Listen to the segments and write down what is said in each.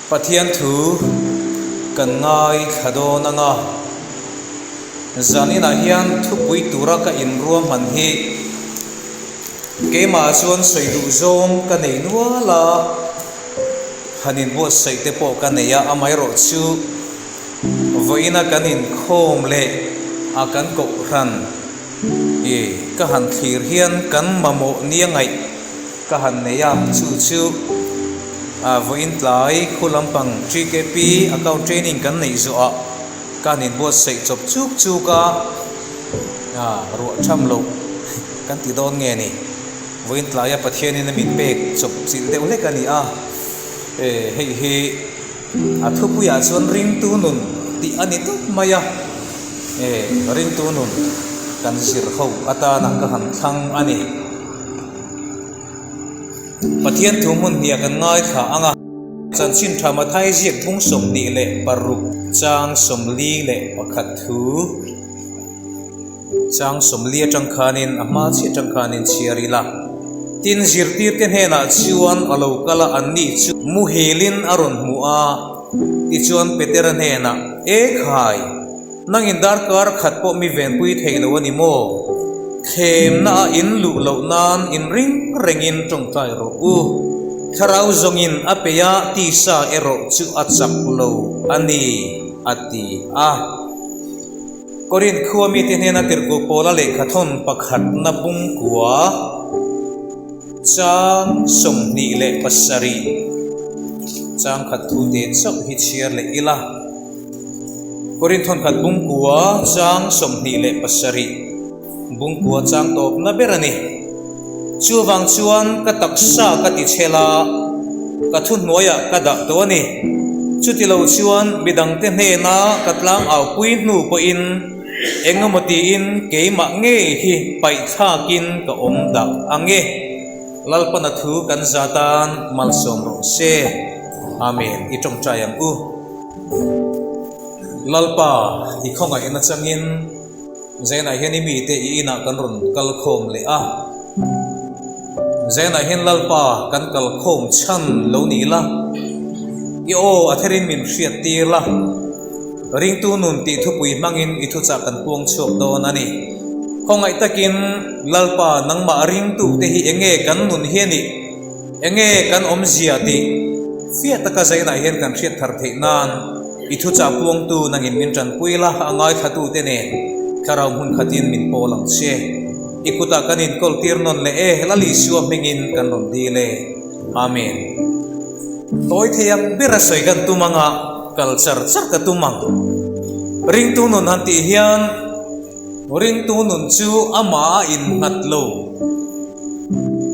Pathian thu kan ngaithla dawn ang a, zaninah hian thupui tura ka inruahman hi keimah chuan sawi duh zawng ka nei nual a, han inbuatsaih te pawh ka nei a, amaherawhchu vawiina kan inkhawm leh a kan kohhran i ka han thlir hian kan mamawh nia ngaih Ka han nei a, chu chu vawiin tlai khu lampang TKP account training kan neih zawhah ka han inbuatsaih chawp chuk chuk a, ruah tham loh kan ti dawn nge ni? Vawiin tlaia Pathianin a min pek chawp chilh deuh hlek a ni a, hei hi a thupuiah chuan ringtu nun tih a ni tawp mai a, ringtu nun kan zir ho atana ka han thlang a ni. Pathian thu hmun hniah kan ngaithla ang a. Chanchin tha Mathai ziak bung 26 chang 41 thu chang 40 atang khanin a hma chiah atang khanin chhiar ila. Tin, zirtirte hnenah chuan a lo kal a, anni chu muhilin a rawn hmu a, tichuan Petera hnenah, E khai! Nangin darkar khat pawh mi venpui thei lo a ni maw? Thlemna a in luh loh nan in ring rengin tawngtai rawh u. Thlarau zawngin a peih a, tisa erawh chu a chak lo a ni, a ti a. Korinth khua mite hnena tirhkuh pawla lehkhathawn pakhatna bungkua chang 27 chang khat thu te chauh hi chhiar leh ila. Korinth thawnkhat bungkua chang 27 bungkua chang tawpna ber a ni. Chuvang chuan ka taksa ka ti chhel a, ka thuhnuaiah ka dah tawh a ni. Chutilo chuan midangte hnena ka tlang aupui hnu pawhin eng emaw tiin keimah ngei hi paihthlakin ka awm dah ang e. Lalpana thu kan za tan malsawm rawh se. Amen. I tawngtai ang u. Lalpa, i khawngaihna changin Zainah hian i mite i inah kan rawn kal khawm leh a. Zainah hian Lalpa kan kal khawm chhan lo ni la, i aw a therin min hriat tir la, ringtu nun tih thupui hmangin i thuchah kan puang chhuak dawn a ni. Khawngaih takin Lalpa nangmah ringtute hi enge kan nun hi a nih? Enge kan awmzia tih fiah taka zainah hian kan hriat thar theih nan i thuchah puangtu nangin min tanpui la, a ngaithlatute nen thlarau hmun khatin min pawl ang che. I kutah kan inkawl tir nawn leh e, Lal Isua hmingin kan rawn dil e. Amen. Tawi thei ang ber a sawi kan tum anga kal char char ka tum ang. Ringtu nun han tih hian Ringtu nun chu amah a innghat lo.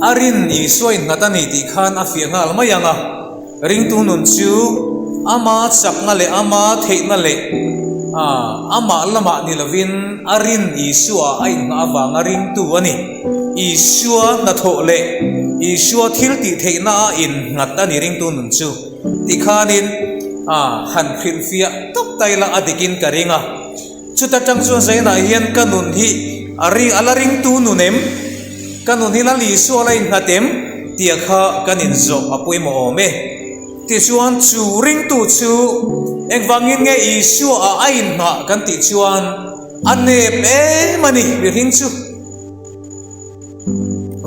A rin Isua innghat a ni tih khan a fiah nghal mai ang a. Ringtu nun chu ama chakna leh ama theihna leh amah lamah ni lovin a rin Isua a innghah avanga ringtu a ni. Isua hnathawh leh Isua thil tih theihna a innghat a ni ringtu nun chu. Tikhanin han hrilhfiah tawp ta ila a dikin ka ring a. Chuta tang chuan Zainah hian ka nun hi a ring a la ringtu nun em? Ka nun hi Lal Isua a la innghat em? Tia kha kan inzawh a pawimawh awm e. Tichuan chu ringtu chu engvangin nge Isua ah a inngah kan tih chuan a nep em a ni mihring chu.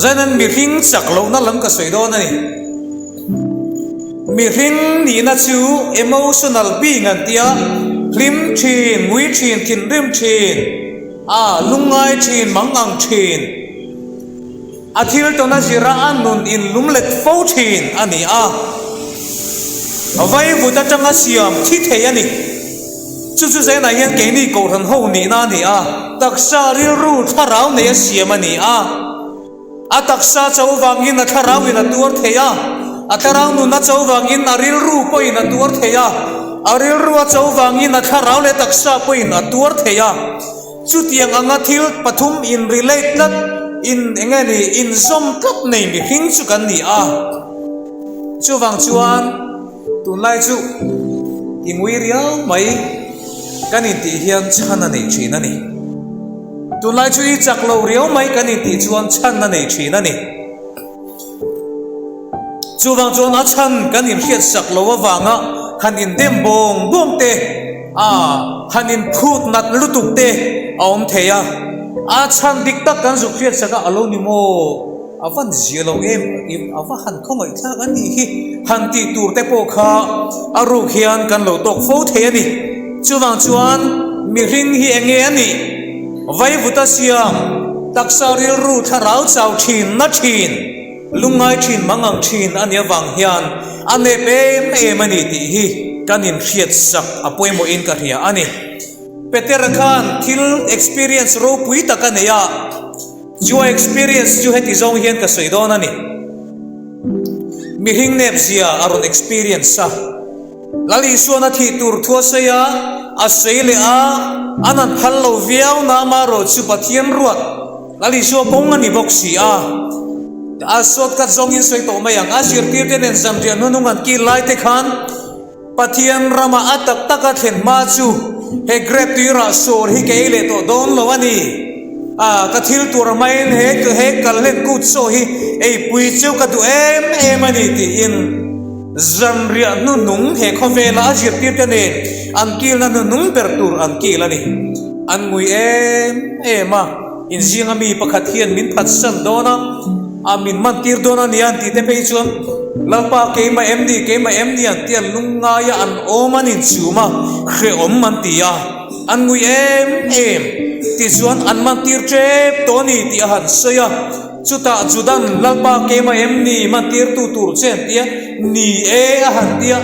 Zaina'n mihring chak lohna lam ka sawi dawn a ni. Mihring nihna chu emotional being an tia, hlim thin, ngui thin, thinrim thin, a lungngai thin, mangang thin, a thil tawna zira a nun inlum let fo thin a ni a. Vaivut atanga siam thi thei a ni. Chu chu Zainah hian keini Kohhran ho nihna a ni a, taksa rilru thlarau nei a siam a ni a. A taksa cho vangin a thlarauin a tuar thei a, a thlarau nuna cho vangin a rilru pawhin a tuar thei a, a rilru a cho vangin a thlarau leh taksa pawhin a tuar thei a. Chutiang anga thil pathum in relate tlat, in eng nge ni, inzawm tlat nei mihring chu kan ni a. Chuvang chuan. Tunlai chu i ngui riau mai kan intih hian chhan a nei thin a ni. Tunlai chu i chak lo riau mai kan intih chuan chhan a nei thin a ni. Chuvang chuan a chhan kan inhriatsak lo avanga han indem bawng bawng te, a han inphut nat lutuk te a awm thei a. A chhan dik tak kan zuk hriatsak a, a lo ni maw? A van zia lo em a va han khawngaihthlak a nih hi han tih tur te pawh kha a ruk hian kan lo tawk fo thei a ni. Chuvang chuan mihring hi eng nge a nih? Vaivuta siam, taksa rilru thlarau chau thin na thin, lungngai thin mangang thin a nih avang hian a nep em em a ni tih hi kan inhriatsak a pawimawhin ka hria a ni. Petera khan thil experience ropui tak a nei a. Chu a experience chu heti zawng hian ka sawi dawn a ni. Mihring nep zia a rawn experience a. Lal Isuan a thih tur thu a sawi a, a sawi leh a, an han phal lo viau na amaherawh chu Pathian ruat Lal Isua kawng a ni bawk si a. A shortcut zawngin sawi tawh mai ang. A zirtirte nen zanriah hnunung an kil lai te khan, Pathian rama a tak taka thlen hma chu he grape tui rah sawr hi ka ei leh tawh dawn lo a ni. A, ka thil tur maiin he he kalhlen kut saw hi eipui chu ka duh em em a ni tiin zanriah hnuhnung he khawvela a zirtirte nen an kilna hnuhnung ber tur an kil a ni. An ngui em em a, inzinga mi pakhat hian min phatsan dawn a. A min man tir dawn a nia an tih te phei chuan Lalpa keimah em ni, keimah em ni an ti a, lungngaia an awm an inchhum a, hrehawm an ti a, an ngui em em tichuan an man tir tep tawh a ni tih a han sawi a, chutah Judan Lalpa keimah em ni man tirtu tur che an ti a, ni e a han ti a,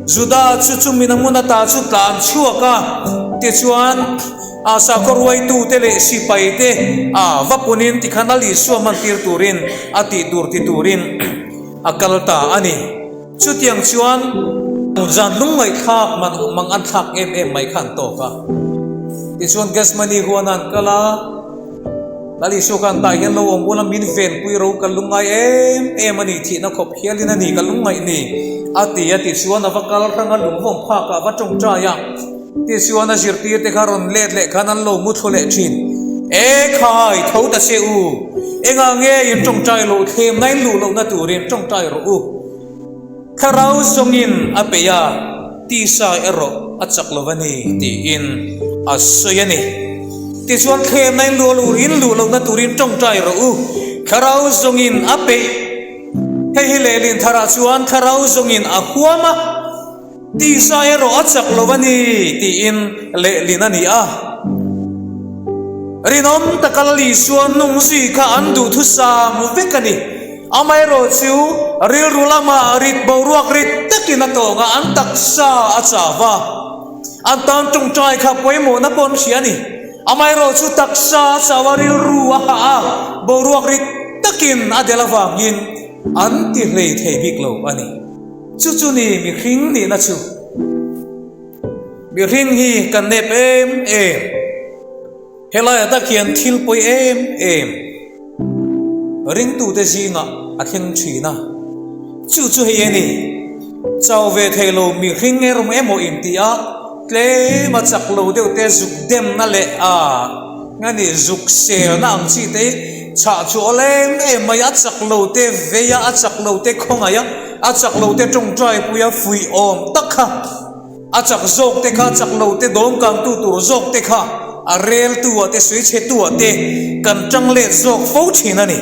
Juda chu chumi na hmun ata chu tlan chhuak a, tichuan. A sakhaw ruaitute leh sipaite a va punin tikhan a Isua hmantir turin a tih tur ti turin a kal ta a ni. Chutiang chuan zan lungngaihthlak mang an thlak em em mai kha an tawk a. Tichuan Gethsemane huan an kal a, Lal Isua khan tah hian lo awm ula min venpui ro ka lungngai em em a ni, thihna khawp hialin a ni ka lungngaih ni a ti a. Tichuan a va kal hrang a, lungvawm phakah a va tawngtai a. Tichuan a zirtirte kha rawn let leh khan an lo mu thlu leh thin. E khai, tho ta che u! Engah nge in tawngtai loh thlemna in luh lohna turin tawngtai rawh u. Thlarau zawngin a peih a, tisa erawh a chak lo a ni, tiin a sawi a ni. Tichuan thlemna in luh loh in luh lohna turin tawngtai rawh u. Thlarau zawngin a peih. Hei hi lehlin tharah chuan thlarau zawngin a huam a. Tisa erawh a chak lo a ni, tiin lehlin a ni a. Rinawm taka Lal Isua nung zui kha an duhthusam vek a ni. Amaherawh chu rilru lamah rit boruak rit takin a tawng a, an taksa a chau va. An tan tawngtai kha pawimawhna pawh an hria a ni. Amaherawh chu taksa a chau a, rilru a hah a, boruak rit takin a delh avangin an ti hlei thei bik lo a ni. Chu chu ni mihring nihna chu. Mihring hi kan nep em em. Helaiah tak hian thil pawi em em ringtute zingah a thleng thin a. Chu chu hei a ni. Chau ve thei lo mihring erawh emaw inti a, tlem a chak lo deuh te zuk demna leh a Nga nih zuk selna ang chi te hi chhah chu aw leng em mai, a chak lo te vei a, a chak lo te khawngaih a, a chak lo te tawngtai pui a fuih awm tak kha, a chak zawk te kha, chak lo te dawmkang tu tur zawk te kha a rel tu ah te sawi chhe tu ah te kan tang let zawk fo thin a ni.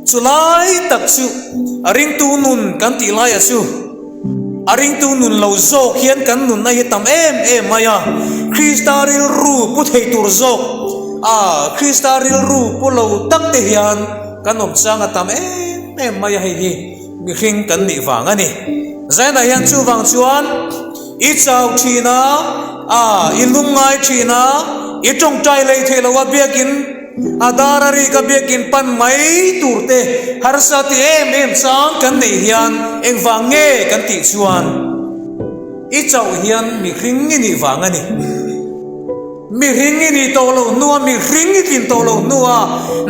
Chu lai tak chu a ringtu nun kan tih laiah chu. A ringtu nun lo zawk hian kan nunna hi tam em em mai a, Krista rilru pu thei tur zawk a, Krista rilru pu lo tak te hian kan awm chang a tam em em mai a, hei hi mihring kan nih vang a ni. Zainah hian chuvang chuan i chau thin a, a i lungngai thin a, i tawngtai lei thei lo a biakin, A dar a rik a biakin pan mai tur te harsa ti em em chang kan neih hian engvang nge kan tih chuan i chauh hian mihring i nih vang a ni. Mihring i nih tawh loh hnua mihring i tlin tawh loh hnua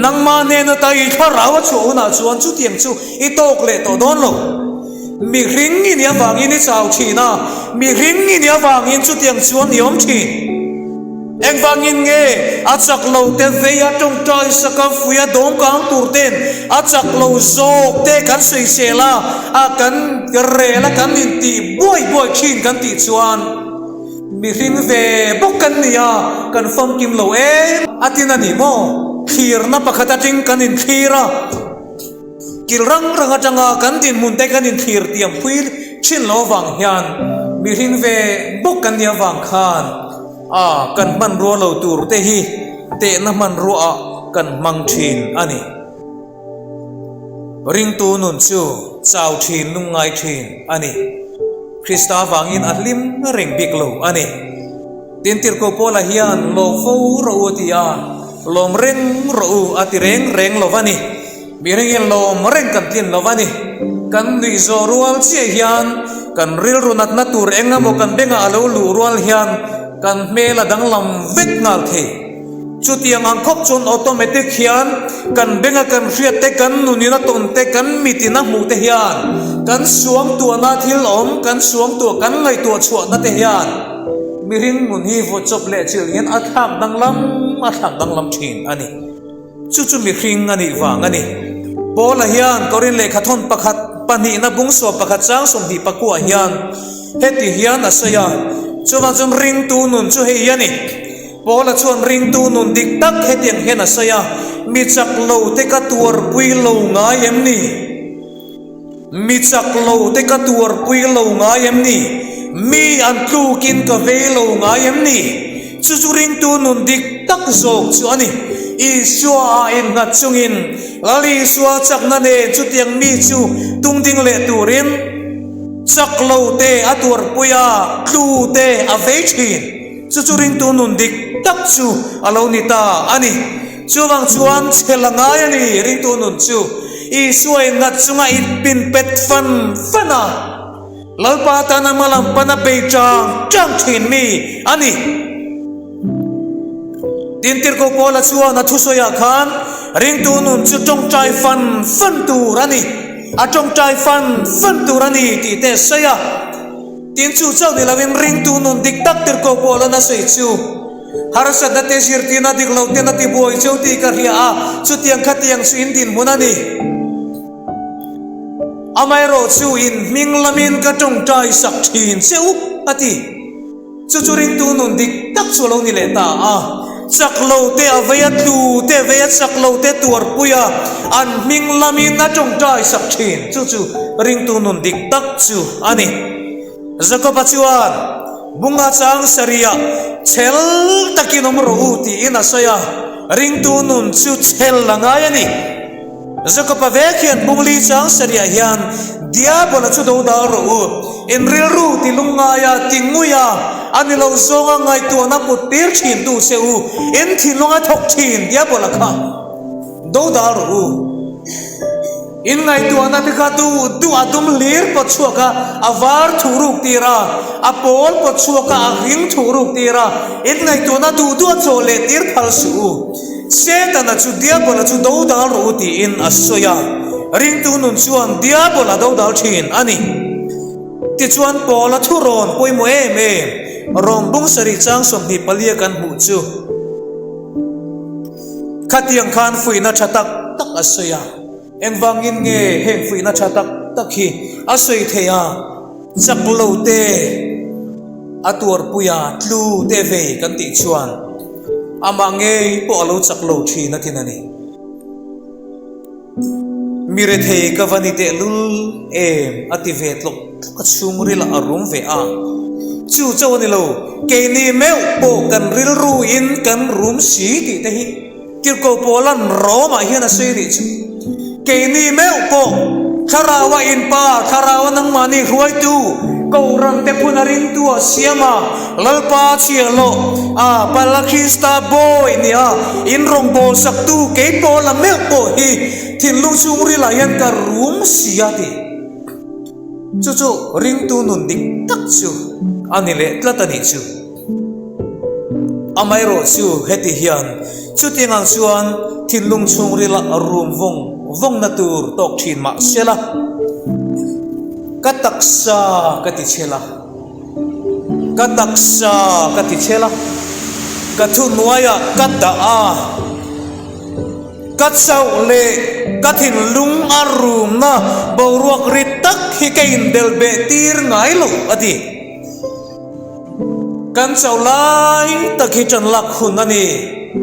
nangmah hnena ta i thlarau a chhuah hunah chuan chutiang chu i tawk leh tawh dawn lo. Mihring i nih avangin i chau thin a, mihring i nih avangin chutiang chuan i awm thin. Engvangin nge a chak lo te vei a tawngtai sak a fui a dawngkang tur ten a chak lo zawk te kan sawisel a, a kan rel a kan intih buai buai thin kan tih chuan mihring ve bawk kan ni a, kan famkim lo em a tin a ni maw? Thlirna pakhat atang kan inthlir a. Kil rang rang atanga kan dinhmun te kan inthlir tiam phui thin lo avang hian mihring ve bawk kan nih avang khan a kan hmanrua lo tur te hi tehna hmanrua ah kan hmang thin a ni. Ringtu nun chu chau thin lungngai thin a ni. Krista avangin a hlim reng bik lo a ni. Tin Tirhkoh Paula hian lawm fo rawh u a ti a, lawm reng rawh u a ti reng reng lo va ni. Mihringin lawm reng kan tlin lo va ni. Kan nuih zawh rual chiah hian kan rilru natna tur eng emaw kan bengah a lo luh rual hian kan hmel a danglam vek nghal thei. Chutiang ang khawp chuan automatic hian kan benga kan hriat te, kan nunin a tawn te, kan mitin a hmuh te hian kan suangtuahna thil awm, kan suangtuah, kan ngaihtuah chhuahna te hian mihring nun hi vaw chawp leh chilh hian a thlak danglam a thlak danglam thin a ni. Chu chu mihring a nih vang a ni. Paula hian Korin lehkhathawn pakhat pahnihna bungsuah pakhat chang 20 pakuah hian heti hian a sawi a, Chuvang chuan ringtu nun chu hei hi a ni. Paula chuan ringtu nun dik tak hetiang hian a sawi a, Mi chak lo te ka tuarpui lo ngai em ni? Mi chak lo te ka tuarpui lo ngai em ni? Mi an tlukin ka vei lo ngai em ni? Chu chu ringtu nun dik tak zawk chu a ni. Isua ah innghat chungin Lal Isua chakna nen chutiang mi chu tungding leh turin chak lo te a tuarpui a, tlu te a vei thin. Chu chu ringtu nun dik tak chu a lo ni ta a ni. Chuvang chuan chhe la ngai a ni ringtu nun chu Isua in ngat chunga in pin pet fan fan a, Lalpa tana hmalam pana bei chang chang thin mi a ni. Tin Tirhkoh Paula chuan a thusawiah khan ringtu nun chu tawngtai fan fan tur a ni, a tawngtai fan fan tur a ni tih te a sawi a. Tin chu chauh ni lovin ringtu nun dik tak Tirhkoh Paula'n a sawi chu Harsatna te zirtirna dik lo ten a ti buai cheu tih ka hria a, chutiang khatiang chu in dinhmun a ni. Amaherawh chu in hming lamin ka tawngtai sak thin che u, a ti. Chu chu ringtu nun dik tak chu a lo ni leh ta a. Chak lo te a vei a, tlu te a vei a, chak lo te tuarpui a, an hming lamin a tawngtai sak thin. Chu chu ringtu nun dik tak chu a ni. Jakoba chuan, Bunga chang sarihah chhel takin awm rawh u tiin a sawi a, ringtu nun chu chhel a ngai a ni. Jakoba vek hian bungli chang sarihah hian Diabola chu do dal rawh u, in rilru ti lungngaia, ti nguia, a ni lo zawnga ngaihtuahna put tir thin tu che u, in thinlunga thawk thin Diabola kha do dal rawh u. In ngaihtuahna te kha duh duh a dum hlir pawt chhuak a, a var thuh ruk tir a, a pawl pawt chhuak a, a hring thuh ruk tir a, in ngaihtuahna duh duh a chaw leh tir phal suh u. Setana chu Diabola chu dodal rawh u tiin a sawi a, ringtu nun chuan Diabola dodal thin a ni. Tichuan Paula thurawn pawimawh em em, Rawng bung sarih chang 24 a kan hmuh chu, Khatiang khan fuihna tha tak tak a sawi a, engvangin nge heng fuihna tha tak tak hi a sawi theih a, chak lo te, a tuarpui a, tlu te vei kan tih chuan amah ngei pawh a lo chak lo thin a tin a ni. Mi rethei ka va ni tehlul em a ti ve tlawk tlawk a chhungril a rum ve a. Chu chauh a ni lo, keini meuh pawh kan rilru in kan rum si tih te hi Tirhkoh Paula'n Rome ah hian a sawi a nih chu. Keini meuh pawh Thlarau-a inpa, Thlarau-a nangmahni hruaitu, Kohhran te phun a ringtu a siam a, Lalpa chhiahhlawh a, Pala Krista bawi nia in rawngbâwl saktu kei Paula meuh pawh hi thinlung chhungrilah hian ka rum si a ti. Chu chu ringtu nun dik tak chu a ni leh tlat a nih chu. Amaherawh chu heti hian chutiang ang chuan thinlung chhungrila rum vawng vawngna tur tawk thin mah sela, ka taksa ka ti chhel a, ka taksa ka ti chhel a. Ka thuhnuaiah ka dah a, ka chauh leh ka thinlung a rumna boruak ri tak hi ka inbelh beh tir ngai lo, a ti. Kan chauh lai tak hi ṭan lak hun a ni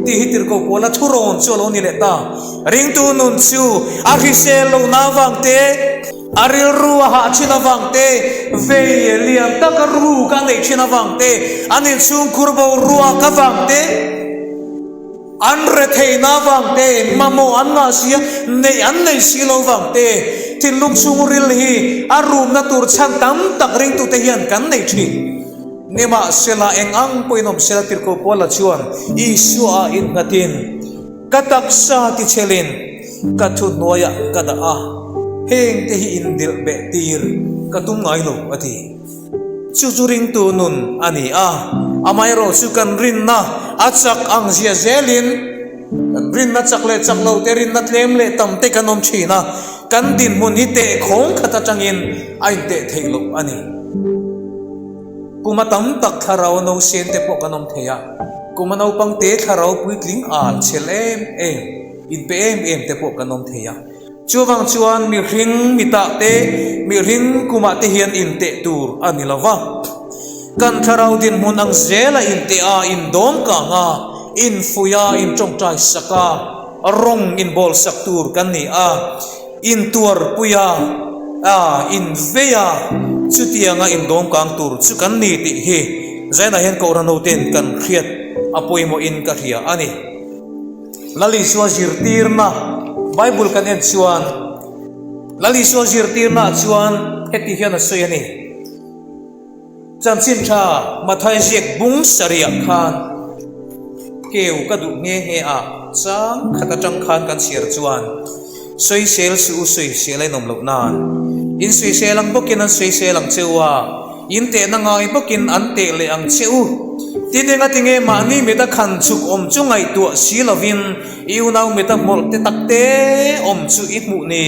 tih hi tirhkoh Paula thurawn chu a lo ni leh ta. Ringtu nun chu a hrisel lohna avang te, a rilru a hah ṭhin avang te, vei lian taka ruk a neih ṭhin avang te, an inchhungkhur boruak avang te, An retheihna avang te, mamawh an ngah si a, neih an nei si lo vang te, thinlung chhungril hi a rumna tur chhan tam tak ringtute hian kan nei thin. Nimahsela, eng ang pawhin awm sela Tirhkoh Paula chuan Isua-ah innghatin, Ka taksa tichelin ka thuhnuaiah ka dah a, hengte hi indilh beh tir ka tum ngai lo, a ti. Chu chu ringtu nun a ni a, amaherawh chu kan rinna a chak ang zia zelin kan rinna chak leh chak lo te, rinna tlem leh tam te kan awm thin a, kan dinhmun hi teh khawng khat atangin a inteh theih loh a ni. Kuma tam tak thlarau nausen te pawh kan awm thei a, kuma naupang te thlarau puitling al chhel em em, inpe em em te pawh kan awm thei a. Chuvang chuan mihring mitah te, mihring kumah te hian inteh tur a ni lo va. Kan thlarau dinhmun ang zela inteh a, indawm kang a, infuih a, intawngtai sak a, rawng inbawl sak tur kan ni a, intuarpui a, a, invei a, chutianga indawm kang tur chu kan ni tih hi Zainah hian Kohhran hoten kan hriat a pawimawhin ka hria a ni. Lal Isua zirtirna Bible kan en chuan Lal Isua zirtirnaah chuan heti hian a sawi a ni, Chanchin tha Mathai ziak bung sarihah khan keu ka duh nghe nghe a, chang khat atang khan kan chhiar chuan sawisel suh u sawisel a inawm loh nan in sawisel ang bawkin an sawisel ang che u a, In tehna ngai bawkin an teh leh ang che u. Tin engatinge mahni mita khan chuk awm chu ngaihtuah si lovin i unau mita hmawlh te tak te awm chu i hmuh ni?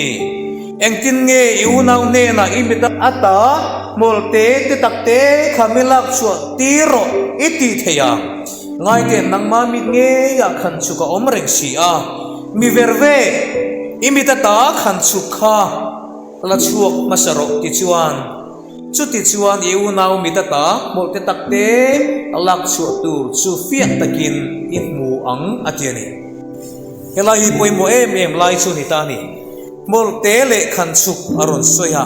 Engtin nge i unau hnenah i mita ata hmawlh te te tak te kha mi lak chhuah tir rawh i tih theih ang? Ngaite nangmah mit ngeiah khan chuk a awm reng si a, mi ver ve i mit ata khan chuk kha la chhuak hmasa rawh tichuan Chutichuan i unau mit ata hmawlhte takte a lak chhuah tur chu fiah takin i hmu ang a ti a ni. Helai hi pawimawh em em lai chu ni ta a ni. Hmawlhte leh khanchhuk a rawn sawi a.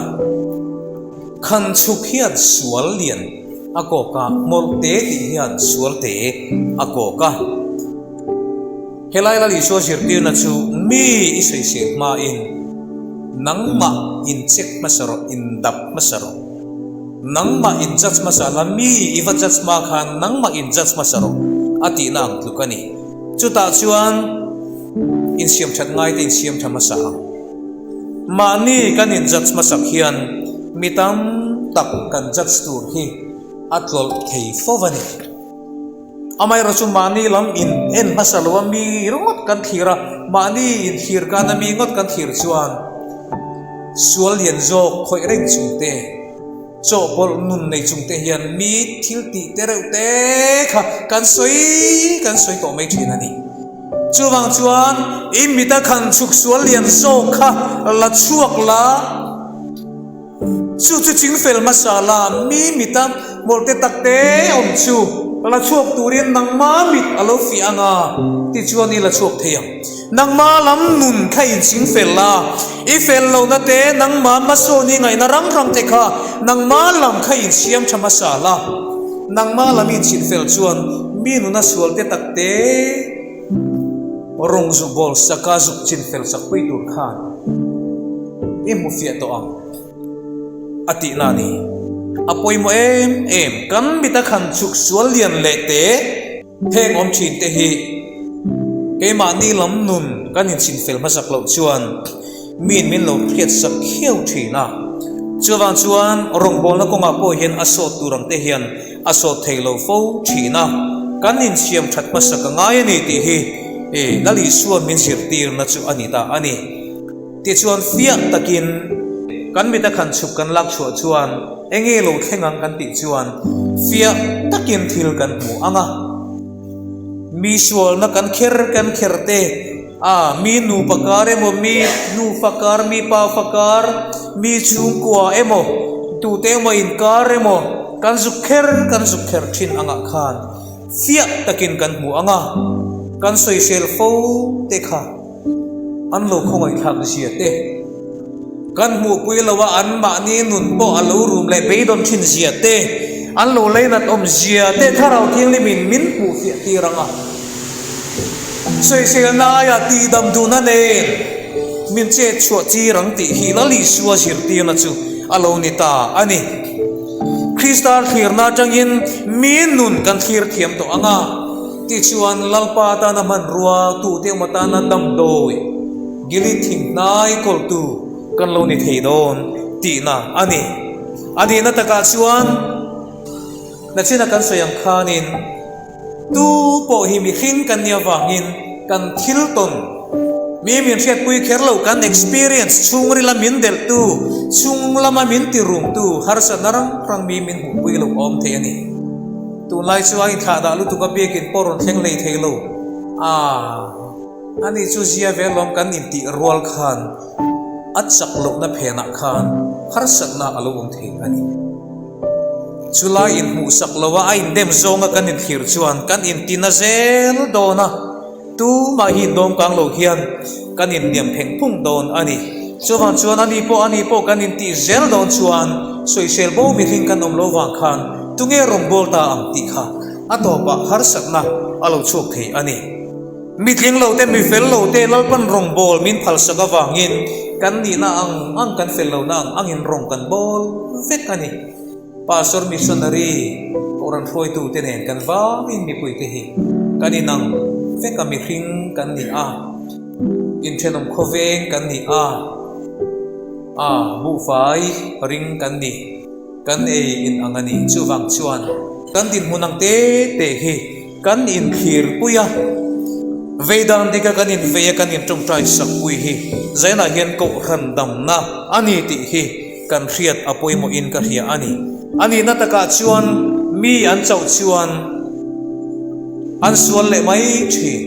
Khanchhuk hian sual lian a kawk a, hmawlhte tih hian sualte a kawk a. Helai Lal Isua zirtirna chu mi i sawisel hmain nangmah in check hmasa rawh, in dap hmasa rawh. Nangmah in judge hmasa la, mi i va judge hma khan nangmah in judge hmasa rawh a tihna ang tluk a ni. Chutah chuan insiam that ngai te insiam tha hmasa ang. Mahni kan in judge hmasak hian mi tam tak kan judge tur hi a tlawlh thei fo a ni. Amaherawh chu mahni lam in en hmasa lo a mi ringawt kan thlir a, mahni in thlir kan a mi ngawt kan thlir chuan sual lian zawk khawih reng chung te, chawhpawlh nun nei chung te hian mi thil tih te reuh te kha kan sawi kan sawi tawh mai thin a ni. Chuvang chuan i mita khan chhuk sual lian zawk kha la chhuak la. Chu chu chingfel hmasa la mi mita hmawlhte takte awm chu la chhuak turin nangma mit a lo fiah ang a, tichuan i la chhuak thei ang. Nangma lam nun kha in chingfel la, i fel lohna te, nangma hmasawn i ngaihna rang rang te kha nangma lam kha in siam tha hmasa la. Nangma lam in chinfel chuan mi nuna sualte takte Rawng zuk bawl saka zuk chin fel sak pui tur khan i hmu fiah tawh ang a tihna a ni. A pawimawh em em, kan mita khan chhuk sual lian leh te heng awm thin te hi keimahni lam nun kan inchhin fel hmasak loh chuan miin min lo hriat sak khiau thin a. Chuvang chuan rawngbawlna kawngah pawh hian a sawt tur ang te hian A sawt thei lo fo thin a, kan insiam that hmasa ka ngai a ni tih hi Lal Isua'n min zirtirna chu a ni ta a ni. Tichuan fiah takin kan mita khan chhuk kan lak chhuah chuan enge lo thleng ang kan tih chuan fiah takin thil kan hmu ang a. Mi sualna kan kher kan kher te, a mi nupa kar emaw, mi nufa kar, mi pafa kar, mi chhungkua emaw, tute emaw inkar emaw kan zuk kher kan zuk kher thin angah khan fiah takin kan hmu ang a, kan sawisel fo te kha an lo khawngaihthlak zia te. Kan hmuhpui lo a, anmahni nun pawh a lo rum leh beidawn thin zia te, an lo leinat awm zia te Thlarau Thianghlimin min hmuh fiah tir ang a. Sawiselna aia tihdam duhna nen min chet chhuah tir ang tih hi Lal Isua zirtirna chu a lo ni ta a ni. Krista thlirna atangin mi nun kan thlir thiam tawh ang a, tichuan Lalpa tana hmanrua tute emaw tana damdawi, Gili thing hnai kawltu kan lo ni thei dawn tihna a ni. A nihna takah chuan nachina kan sawi ang khanin tu pawh hi mihring kan nih avangin kan thil tawn mi min hriatpui kher lo kan experience chhungrila min delhtu chhung lama min tirumtu harsatna rang rang mi min hmuhpui lo awm thei a ni. Tunlai chu a inthlahdah lutuk a biakin pawh rawn thleng hlei thei lo a. Ani chu zia ve lawm kan intih rual khan a chak lohna phenah khan harsatna a lo awm thei a ni. Chulai inhmuhsak loha a indem zawnga kan inthlir chuan kan intina zel dawn a, tumah hi indawm kang lo hian kan inhniam pheng phung dawn a ni. Chuvang chuan ani pawh ani pawh kan intih zel dawn chuan sawisel bo mihring kan awm lo vang khan tunge rawngbâwl ta ang tih kha a tawpah harsatna a lo chhuak thei a ni. Mi tling lo te, mi fel lo te Lalpan rawngbâwl min phalsak avângin kan nihna ang ang, kan fel lohna ang angin rawng kan bâwl vek a ni. Pastor Missionary Kohhran hruaitute nen kan vângin mipuite hi kan inang vek a, mihring kan ni a, inthenawm khawvêng kan ni a, a buhfai ring kan ni. Kan ei in ang a ni. Chuvang chuan kan dinhmun ang te te hi kan inthlir pui a, vei dan dika kan invei a, kan intawngtai sak pui hi zainah hian kohhran damna a ni tih hi kan hriat a pawimawhin ka hria a ni. A nihna takah chuan mi an chauh chuan an sual leh mai thin.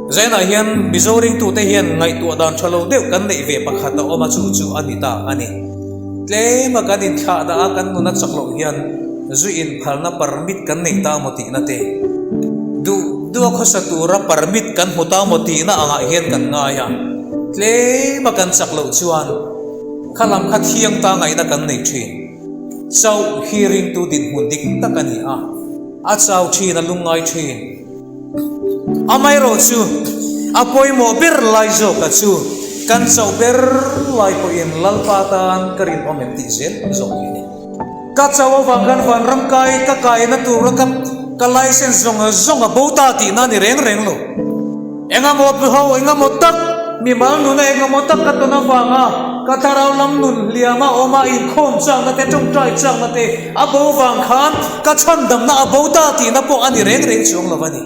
Zainah hian Mizo ringtute hian ngaihtuah dan tha lo deuh kan neih ve pakhat a awm a, chu chu a ni ta a ni. Tlema kan inthlah dah a, kan nun a chak loh hian zu inphalna permit kan nei ta maw tihna te, duh duh a khawsa tura permit kan hmu ta maw tihna angah hian kan ngai a. Tlema kan chak loh chuan kha lam kha thiang ta ngaihna kan nei thin. Chauh hi ringtu dinhmun dik tak a ni a, a chau thin, a lungngai thin. Amaherawh chu, a pawimawh ber lai zawka chu kan chauh ber lai pawhin Lalpa tan ka rinawm em tih zel zawk hi a ni. Ka chauh avang khan vanram kai ka kaina tura ka ka license zawng zawng a bo ta tihna a ni reng reng lo. Engemaw ho engemaw tak mimal nuna engemaw tak ka tawn avanga ka thlarau lam nun hliama awma inkhawm chakna te tawngtai chakna te a bo vang khan ka chhandamna a bo ta tihna pawh a ni reng reng chuang lo a ni.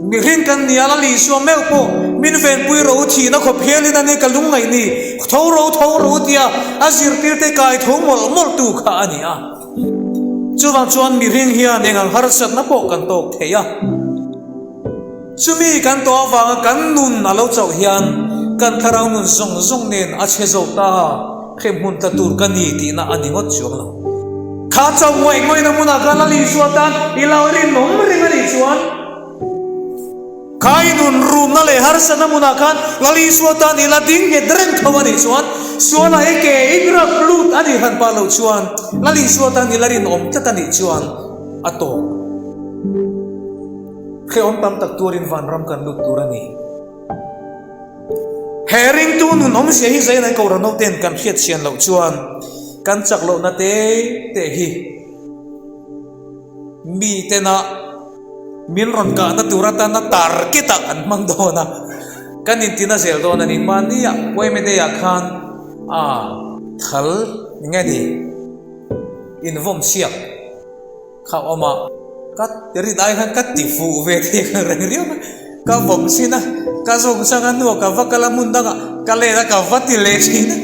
Mihring kan nia la Isua meuh pawh min venpui ro thihna khawp hialin a ni ka lungngaih ni tho ro tho ro tia a zirtirte kai tho mawlh mawlh tu kha a ni a. Chuvang chuan mihring hian engang harsatna pawh kan tawk thei a. Chumi kan tawh avanga kan nun a lo chauh hian kan thlarau nun zawng zawng nen a chhe zo ta, hremhmun tla tur ka ni tihna a ni ngawt chuang lo. Kha chauh ngawih ngawihna hmunah khan Lal Isua tan i lo rinawm reng a nih chuan, kha i nun rumna leh harsatna hmunah khan Lal Isua tan i la ding nghet reng tho a nih chuan, sualah i ke i grap lut a nih han pah loh chuan Lal Isua tan i la rinawm tlat a nih chuan a tawp. Hrehawm tam tak tuarin vanram kan lut tur a ni. He ringtu nun awmzia hi Zainai Kohhran hoten kan hriat chian loh chuan kan chak lohna te te hi mi tena min rawn kahna tur atana target ah an hmang dawn a, kan intina zel dawn a ni. Mahnia Poeme Day ah khan a thal nge ni invawm siak. Kha awm a, ka rin ai khan ka ti fuh ve thei kha reng riau mai. Ka vawm chin a, ka zawng chang a hnuah ka va kal a hmun dangah ka let a ka va ti leh thin a.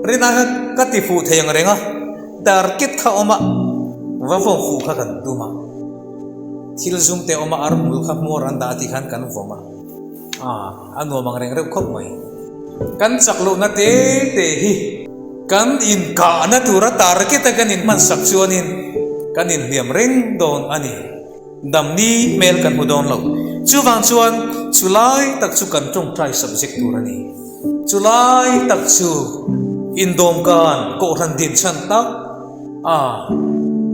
Rin ai khan ka ti fuh thei ang reng a, target kha awm a, va vawm fuh kha kan tum a. Thil zum te awm a, ar hmul kha hmuar an dah tih khan kan vawm a, ah a nuam ang reng reuh khawp mai. Kan chak lohna te te hi kan inkahna tura target a kan inhman sak chuanin kan inhliam reng dawn a ni. Damni hmel kan hmu dawn lo. Chuvang chuan chulai tak chu kan tawngtai subject tur a ni. Chulai tak chu indawmkan kohhran din chhan tak a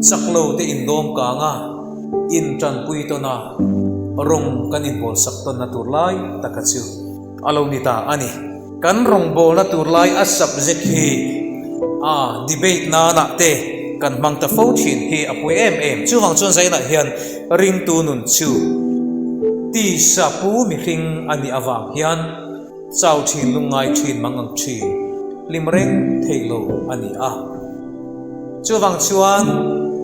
chak lo te indawm kang a, in tanpui tawn a, rawng kan inbawlsak tawnna tur lai taka chu a lo ni ta a ni. Kan rawngbawlna tur lai a subject hi a debate nanah te kan hmang ta fo thin hi a pawi em em. Chuvang chuan Zainah hian ringtu nun chu tisa pu mihring a nih avang hian chau thin lungngai thin mangang thin hlim reng theih lo a ni a. Chuvang chuan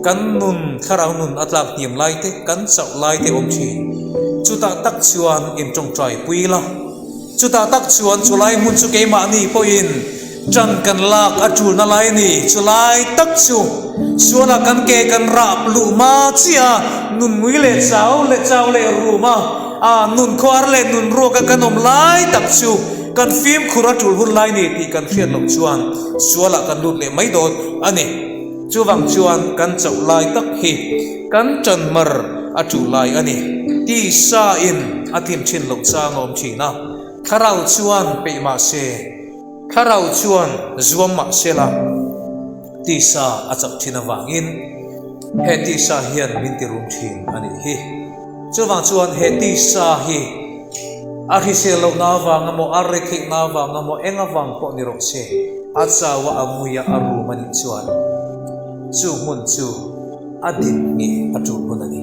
kan nun thlarau nun a tlak hniam lai te kan chauh lai te awm thin. Chutah tak chuan intawngtai pui la. Chutah tak chuan chulai hmun chu keimahni pawhin ṭan kan lak a ṭulna lai a ni. Chulai tak chu sualah kan ke kan rap luh hma chiah a, nun ngui leh chau leh chau leh rum a, a nun khuar leh nun ruaka kan awm lai tak chu kan fimkhur a ṭul hun lai ni tih kan hriat loh chuan sualah kan lut leh mai dawn a ni. Chuvang chuan kan chauh lai tak hi kan ṭan mar a ṭul lai a ni. Tisa in a tlin ṭhin loh chang a awm ṭhin a, thlarau chuan peih mah se, thlarau chuan zuam mah se la, tisa a chak ṭhin avangin he tisa hian min ti rum ṭhin a nih hi. Chuvang chuan he tisa hi a hrisel lohna avang emaw, a retheihna avang emaw, eng avang pawh ni rawh se, a chau a, a ngui a, a rum a nih chuan chu hmun chu a din ngei a ṭul hun a ni.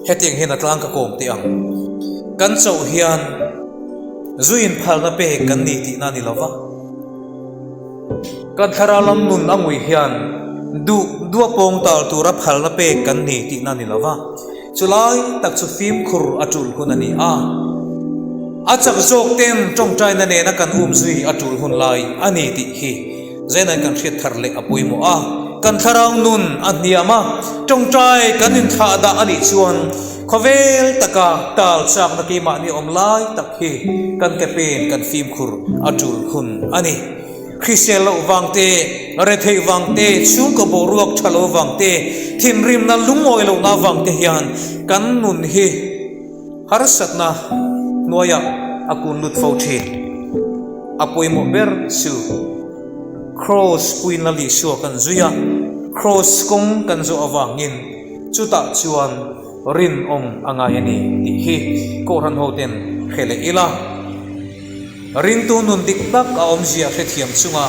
Hetiang hian a tlang ka kawm teh ang. Kan chauh hian zu inphalna pek kan ni tihna a ni lo va. Kan thlarau lam nun a ngui hian duh duh a pawng tal tura phalna pek kan ni tihna a ni lo va. Chulai tak chu fimkhur a tul hun a ni a. A chak zawk ten tawngtaina nena kan umzui a tul hun lai a ni tih hi Zainai kan hriat thar leh a pawimawh a. Kan thlarau nun a hniam a, tawngtai kan inthlah dah a nih chuan khawvel taka tal chakna keimahni awm lai tak hi kan ke pen kan fimkhur a tul hun a ni. Hrisel loh vang te, retheih vang te, chhungkaw boruak tha lo vang te, thinrimna lungawi lohna vang te hian kan nun hi harsatna hnuaiah a kun lut fo thin. A pawimawh ber chu Kraws puina Isua kan zui a, Kraws kawng kan zawh avangin chutah chuan rinawm a ngai a ni tih hi Kohhran hoten hre leh ila. Ringtu nun dik tak a awmzia hrethiam chunga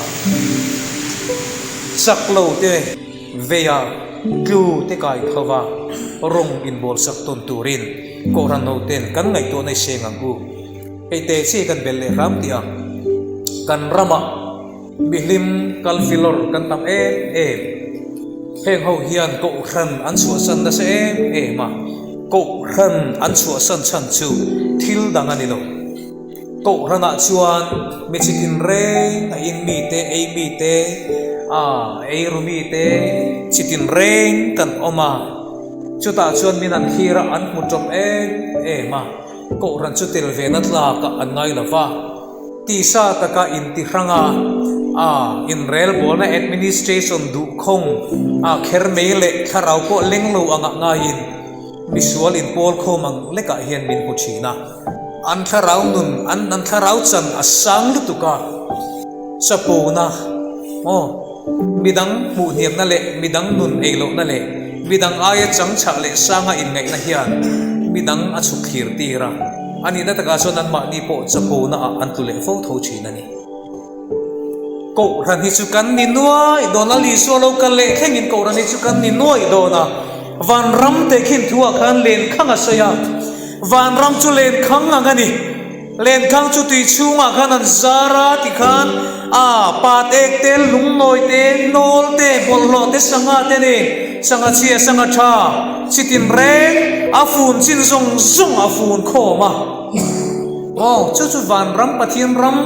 chak lo te veia tlu te kai tho va rawng inbawlsak tawn turin Kohhran hoten kan ngaihtuahna i seng ang u. Hei te chi kan belh leh hram tih a, kan ramah mihlim kal filawr kan tam em em. Heng ho hian Kohhran an chhuahsan nasa em em a, Kohhran an chhuahsan chhan chu thil dang a ni lo. Kohhranah chuan mi chi tinreng a in mite, ei mite, a eiru mite chi tinreng kan awm a, chutah chuan min an thlir a, an hmu tawp em em a. Kohhran chu tel ve na tlakah an ngai lo va, tisa taka intihrang a, a inrelbawlna administration duhkhawng a kher mai leh thlarau pawh leng lo angah ngaiin misual inpawl khawm ang lekah hian min hmu thin a. An thlarau nun, an an thlarau chan a sang lutuk a, chapona aw midang hmuh hniamna leh midang nun ei lohna leh midang aia changchhah leh sanga inngaihna hian midang a chhuk thlir tir a, a nihna takah chuan anmahni pawh chapona ah an tlu leh fo tho thin a ni. Kohhran hi chu kan ni nuai dawn a, Isua lo kal leh thlengin Kohhran hi chu kan ni nuai dawn a, Vanram tehkhin thu ah khan lenkhang a sawi a, Vanram chu lenkhang ang a ni. Lenkhang chu tui chhungah khan an zar a tikhan a pat ek te, lungnawi te, nawl te, bawlhhlawh te, sangha te nen sangha chhia, sangha tha, chi tinreng a fun chin zawng zawng a fun khawm a. Aw, chu chu vanram Pathian ram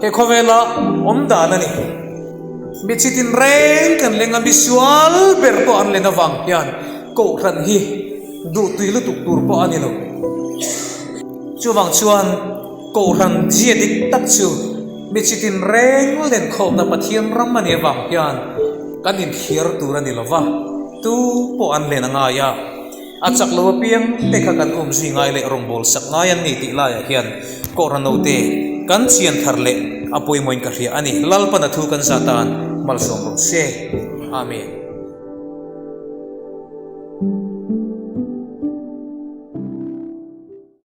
he khawvela awm dan a ni. Mi chi tinreng kan leng a, misual ber pawh an len avang hian Kohhran hi duhtui lutuk tur pawh a ni lo. Chuvang chuan Kohhran zia dik tak chu mi chi tinreng lenkhawmna Pathian ram a nih avang hian kan inthliar tur a ni lo va, tu pawh an len a ngai a. A chak lo apiang te kha kan um zui ngai leh rawngbâwl sak ngai an ni tih laiah hian Kohhran note kan chian thar leh a pawimawhin ka hria a ni. Lalpan a thu kan zah tan malsawm rawh se. Amen.